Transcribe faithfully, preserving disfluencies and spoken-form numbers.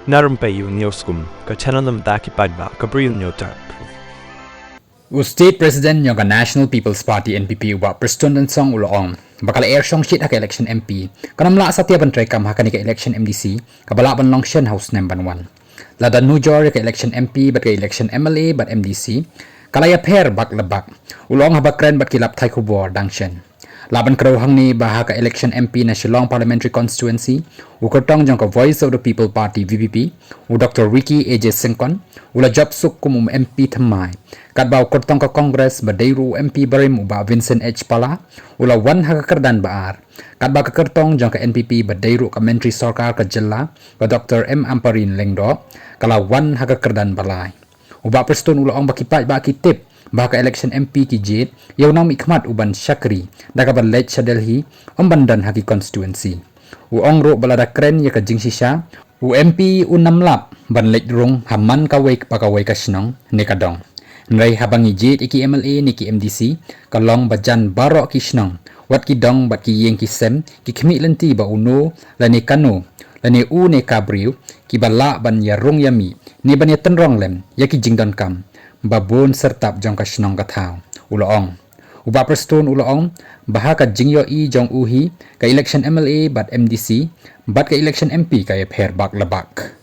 Na rympei ïa u News Kum, ka channel na bynta ki paidbah, ka Bri News Tap. U State President jong ka National People's Party, N P P, u Bah Prestone Tynsong u la ong ba ka lyer shongshit ha ka election M P kan ym lah satia ban treikam ha kane ka election M D C kaba lah ban long shen ha u snem ban wan. Lada nujor ïa ka election M P bad ka election M L A bad M D C, ka la ïapher bak la bak. U la ong haba kren bad ki lad pathai khubor dang shen. Lah ban kdew hangne ba ha ka election M P na Shillong Parliamentary Constituency, u kyrtong jong ka Voice of the People Party, V P P, u Doctor Ricky A J Syngkon u la jop suk kum u M P thymmai, katba u kyrtong ka Congress ba dei ruh u M P barim, u Bah Vincent H Pala, u la wan ha ka kyrdan ba ar, katba ka kyrtong jong ka N P P ba dei ruh ka Myntri Sorkar ka jylla, ka Doctor M Ampareen Lyngdoh, ka la wan ha ka kyrdan ba lai. U Bah Prestone u la ong ba ki paidbah ki tip ba ha ka election M P ki jied ïa u nongmihkhmat u ban shakri da kaba leit sha Delhi, ym ban don ha ki constituency. U ong ruh ba lada kren ïa ka jingshisha, u M P un ym lah ban leit rung ha man kawei pa kawei ka shnong ne ka dong. Hynrei haba ngi jied ïa ki M L A ne ki M D C, ka long ba jan baroh ki shnong, wat ki dong bad ki ïing ki sem, ki khmih lynti ba uno lane kano lane u ne ka briew kiba lah ban ïarung ïamih ne ban ïatynrong lem ïa ki jingdonkam ba bun syrtap jong ka shnong ka thaw, u la ong. U Bah Prestone u la ong ba ha ka jingïohi jong u hi, ka election M L A bad M D C bad ka election M P ka ïapher bak la bak.